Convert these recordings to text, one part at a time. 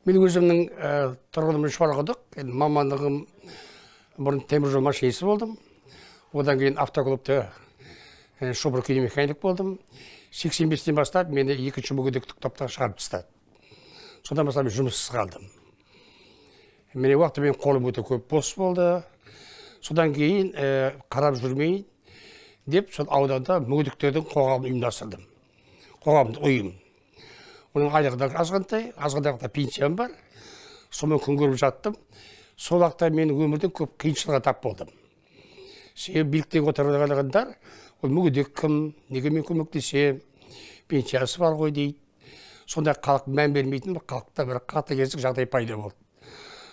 Мен өзімнің тұрғыным Шұбарқұдық, енді мамандығым бұрын теміржол машинисі болдым. Одан кейін автоклубта шопыр механик болдым. 85-тен бастап мені екінші мүгедектік топтан шығарып тастады. Содан бастап мен жұмыссыз қалдым. Міне уақытта менің қолым өте көп бос болды. Содан кейін қарап жүрмейін деп сол ауданда мүгедектердің қоғамын ұйымдастырдым. Қоғамдық ұйым. Оның айлығы да азғантай, азғантай пенсиям бар. Сонымен күн көріп жаттым. Сол уақытта мен өмірден көп қиыншылыққа тап болдым. Себебі биліктегі отырғандар, ол мүгедек кім, неге мен көмектесем, пенсиясы бар ғой дейді. Сондай халық мән бермейтін бір халықта бір қатыгездік жағдай пайда болды.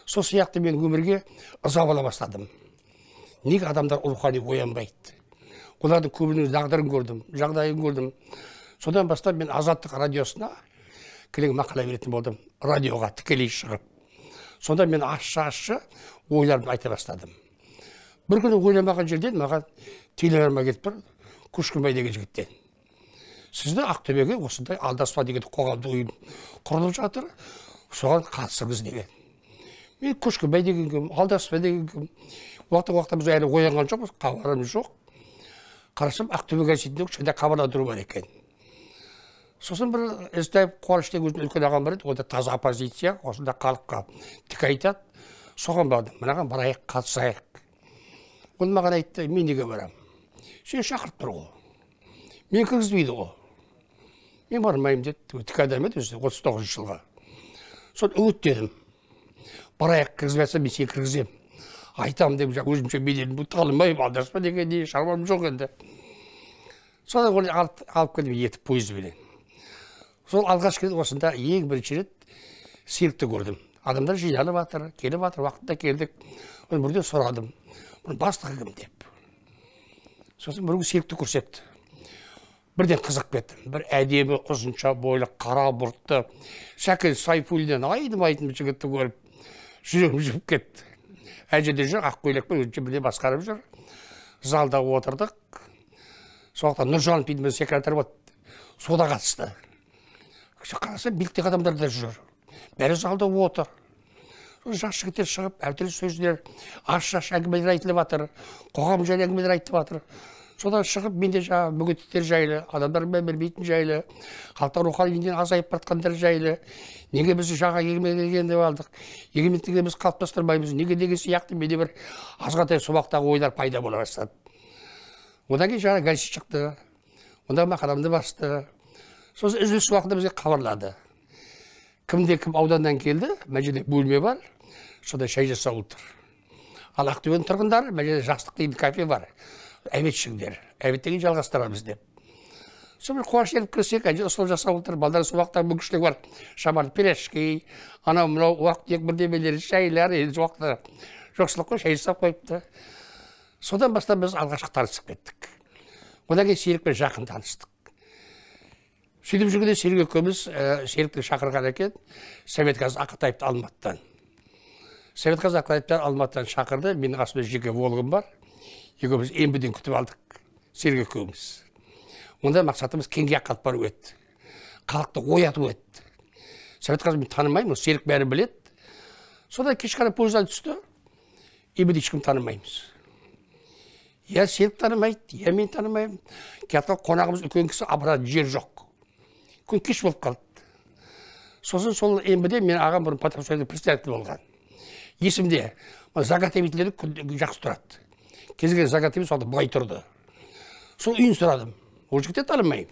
Сол сияқты мен өмірге ыза бола бастадым. Неге адамдар рухани оянбайды? Олардың көбінің тағдырын көрдім, жағдайын көрдім. Содан бастап мен Азаттық радиосына кілең мақала беретін болдым, радиоға тікелей шығып. Сонда мен ащы-ащы ойларымды айта бастадым. Бір күні ойламаған жерден маған телеграмма келіп тұр, Көшкінбай деген жігіттен. Сізді Ақтөбеге осындай алдаспан деген қоғамдық ұйым құрылып жатыр, соған қатысыңыз деген. Мен Көшкінбай деген кім, алдаспан деген кім, уақытта біз әлі оянған жоқпыз, хабарымыз жоқ. Қарасам, Ақтөбе газетінде кішкентай хабарландыру бар екен. Сосын бір Ізтаев Қуаныш деген өзінің үлкен ағам бар еді, ол да таза оппозиция, осында халыққа тік айтады. Соған бардым, мынаған барайық, қатысайық. Ол маған айтты, мен неге барамын? Сені шақырып тұр ғой. Мен кіргізбейді ғой. Мен бармаймын деді, тік адам еді өзі, 39 жылғы. Соны үгіттедім. Барайық, кіргізбей жатса, мен сені кіргіземін. Айтамын деп, өзімше беделім танымаймын, алдаспа деген не, шаруам жоқ енді. Содан оны алып келдім етіп пойызбенен. Сол алғашқы рет осында ең бірінші рет циркті көрдім. Адамдар жиналып жатыр, келіп жатыр, уақытында келдік. Оны бірден сұрадым, бұның бастығы кім деп. Сосын бір күні циркті көрсетті. Бірден қызығып кеттім. Бір әдемі ұзынша бойлы, қара бұртты, Сәкен Сейфуллиннен айдым-айдым жігітті көріп, жүрегім жібіп кетті. Әр жерде жүр, ақ көйлекпен өзінше бірден басқарып жүр. Залда отырдық. Сол уақытта Нұржанов дейтін бір секретарь болды, сода қатысты. Қараса, биліктегі адамдар да жүр. Бәрі залда отыр. Жас жігіттер шығып, әртүрлі сөздер, ащы-ащы әңгімелер айтылып жатыр, қоғам жайлы әңгімелер айтылып жатыр. Содан шығып, мен де жаңағы мүгедектер жайлы, адамдар мән бермейтін жайлы, халықтың рухани деңгейін азайып бара жатқандар жайлы, неге біз жаңа егемендік деп алдық, егемендікті біз қалыптастырмаймыз, неге деген сияқты менде бір азғантай сол уақыттағы ойлар пайда бола бастады. Одан кейін жаңа газет шықты, онда мақаламды басты. Сосын үзіліс уақытында бізге хабарлады. Кімде кім ауданнан келді, мына жерде бөлме бар, сонда шай жасап отыр. Ал Ақтөбенің тұрғындары, мына жерде Жастық деген кафе бар, обед ішіңдер, обедтен кейін жалғастырамыз деп. Сол бір қуаныш еріп кірсек, ана жерде стол жасап отыр, балдар сол уақытта мүмкіншілігі бар, шамалы пирожки, анау мынау уақ-түйек бірдемелер, шайлар, енді сол уақытта жоқшылық қой, шай жасап қойыпты. Содан бастап біз алғашқы танысып кеттік. Одан кейін Серікпен жақын таныстық. Сөйтіп жүргенде Серік екеуміз Серікті шақырған екен, Советқазы Ақатаевты Алматыдан. Советқазы Ақатаевты Алматыдан шақырды, менің қасымда жеке Волгам бар. Екеуміз Ембіден күтіп алдық, Серік екеуміз. Онда мақсатымыз Кеңгияққа алып бару еді. Халықты ояту еді. Советқазы мен танымаймын, Серік бәрі біледі. Содан кеш қарай пойыздан түсті, Ембіде ешкім танымаймыз. Я Серік танымайды, я мен танымаймын. Келатқан қонағымыз үлкен кісі, апаратын жер жоқ. Күн кеш болып қалды. Сосын сол Ембіде мен ағам бұрын потребсоюздың председателі болған. Есімде, заготовительдері жақсы тұрады. Кез келген заготовитель сонда былай тұрды. Сол үйін сұрадым. Ол жігітті танымаймын.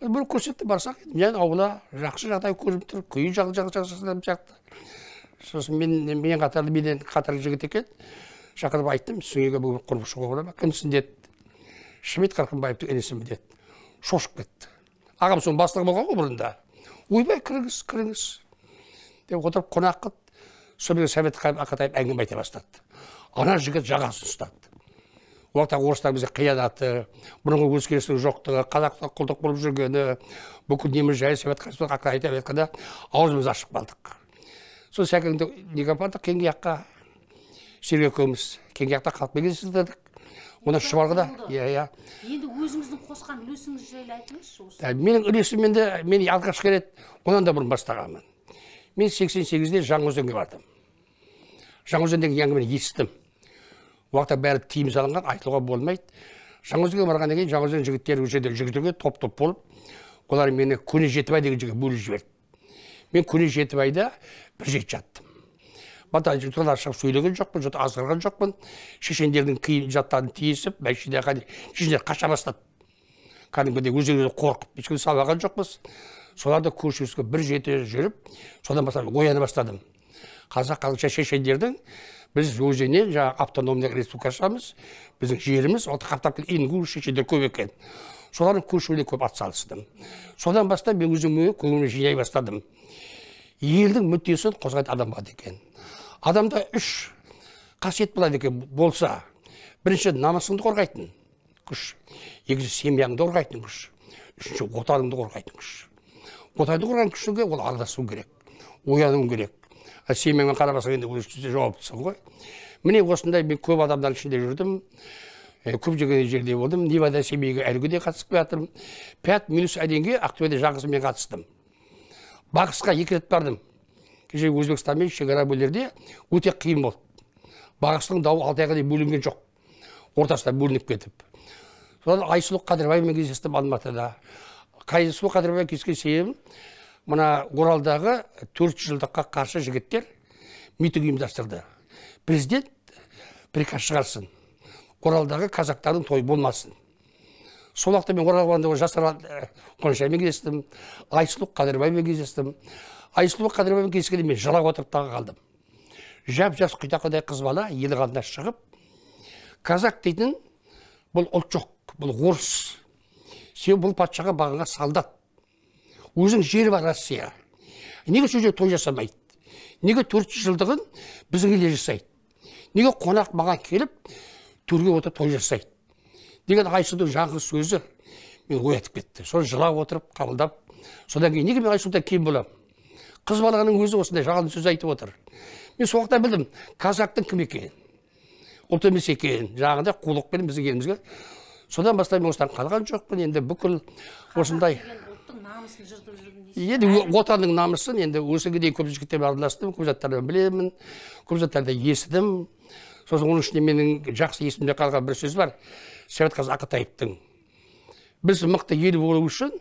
Бір көрсетті, барсақ, мен аула жақсы жағдай көрініп тұр, күйі жақсы сияқты. Сосын мен қатарлы, менен қатарлы жігіт екен. Шақырып айттым, сіздің үйге бүгін құрып шығуға бола ма? Кімсің деді. Шымет Қырқымбаевтың інісімін деді. Шошып кетті. Ағам соның бастығы болған ғой бұрында. Ойбай, кіріңіз, кіріңіз деп отырып қонақ қылды. Сонымен Совет Ақатаев әңгіме айта бастады. Ана жігіт жағасын ұстады. Уақытта орыстар бізге қиянаты, бұрынғы өзгерістің жоқтығы, қазақта құлдық болып жүргені, бүкіл неміз жайлы Совет Ақатаев айтқанда аузымыз ашып қалдық. Сол Сәкеңді неге апардық Кеңгияққа? Серік екеуміз Кеңгияқта халықпен кездестірдік. Онан Шұбарғыда, иә. Енді өзіңіздің қосқан үлесіңіз жайлы айтыңызшы осы. Менің үлесім енді, мен алғашқы рет онан да бұрын бастағанмын. Мен 88-де Жаңаөзенге бардым. Жаңаөзендегі әңгімені естідім. Уақытта бәрі тыйым салынған, айтылуға болмайды. Жаңаөзенге барғаннан кейін Жаңаөзен жігіттері ол жерде жігіттерге топ-топ болып, олар мені Көне Жетібай деген жерге бөліп жіберді. Мен Көне Жетібайда бір жеті жаттым. Бата жұрттар шығып сөйлеген жоқпын, жұрт азғырған жоқпын. Шешендердің киім заттарын тиесіп, мәшине шешендер қаша бастады. Кәдімгідей өздері қорқып, ешкімді сабаған жоқпыз. Соларды көрші бір жеті жүріп, содан бастап ояна бастадым. Қазақ халқы шешендердің біз өзеннен жаңағы автономный республика ашамыз, біздің жеріміз, ол қаптап ингуш шешендер көп екен. Солардың көшуіне көп атсалыстым. Содан бастап мен өзіме көңілімді жинай бастадым. Елдің мүддесін қозғайтын адам бар екен. Адамда үш қасиет болады екен болса. Бірінші, намысыңды қорғайтын күш. Екінші, семьяңды қорғайтын күш. Үшінші, отаныңды қорғайтын күш. Отанды қорғайтын күшіңе ол араласу керек, ояну керек. Семьяңмен қарамасаң енді өз жауаптысың ғой. Міне осындай мен көп адамдардың ішінде жүрдім. Көп жерде болдым. Невада Семейге әлі де қатысып келатырмын. 5-1-ге Ақтөбеде жалғыз мен қатыстым. Бағысқа 2 рет бардым. Кеше Өзбекстанмен шекара бөлерде өте қиын болды. Бағыстың дауы 6 айға дейін бөлінген жоқ. Ортасында бөлініп кетіп. Содан Айсұлу Қадырбаевамен кездестім Алматыда. Айсұлу Қадырбаевамен кездескен себебім, мына Оралдағы 4 жылдыққа қарсы жігіттер митинг ұйымдастырды. Президент приказ шығарсын. Оралдағы қазақтардың тойы болмасын. Сол уақытта мен Оралға барғанда Жасар Қоншаймен кездестім, Айсұлу Қадырбаевамен кездестім. Айсұлу Қадырбаевамен кездескенде мен жылап отырып тағы қалдым. Жап-жас құйтақадай қыз бала ел алдына шығып, қазақ дейтін бұл ұлт жоқ, бұл орыс. Себебі бұл патшаға бағынған солдат. Өзінің жері бар Россия. Неге сол жерде той жасамайды? Неге 400 жылдығын біздің елде жасайды? Неге қонақ маған келіп төрге отырып той жасайды? Деген Айсұлудың жаңғы сөзі мен оятып кетті. Соны жылап отырып қабылдап, содан кейін неге мен Айсұлудан кем боламын? Қыз баланың өзі осындай жалған сөз айтып отыр. Мен сол уақытта білдім, қазақтың кім екенін, ұлт емес екенін, жаңағыдай қулықпен біздің елімізге. Содан бастап мен осыдан қалған жоқпын. Енді бүкіл осындай енді отанның намысын, енді осыға дейін көп жігіттермен араластым, көп заттарды білемін, көп заттарды естідім. Сосын оның ішінде менің жақсы есімде қалған бір сөз бар, Сәбитқазы Ақатаевтың. Біз мықты ел болу үшін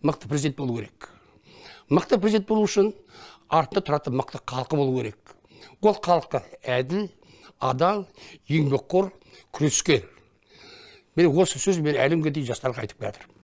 мықты президент болу керек. Мықты президент болу үшін артында тұратын мықты халқы болу керек. Ол халқы әділ, адал, еңбекқор, күрескер. Мен осы сөз мен әлі күнге дейін жастарға айтып келатырмын.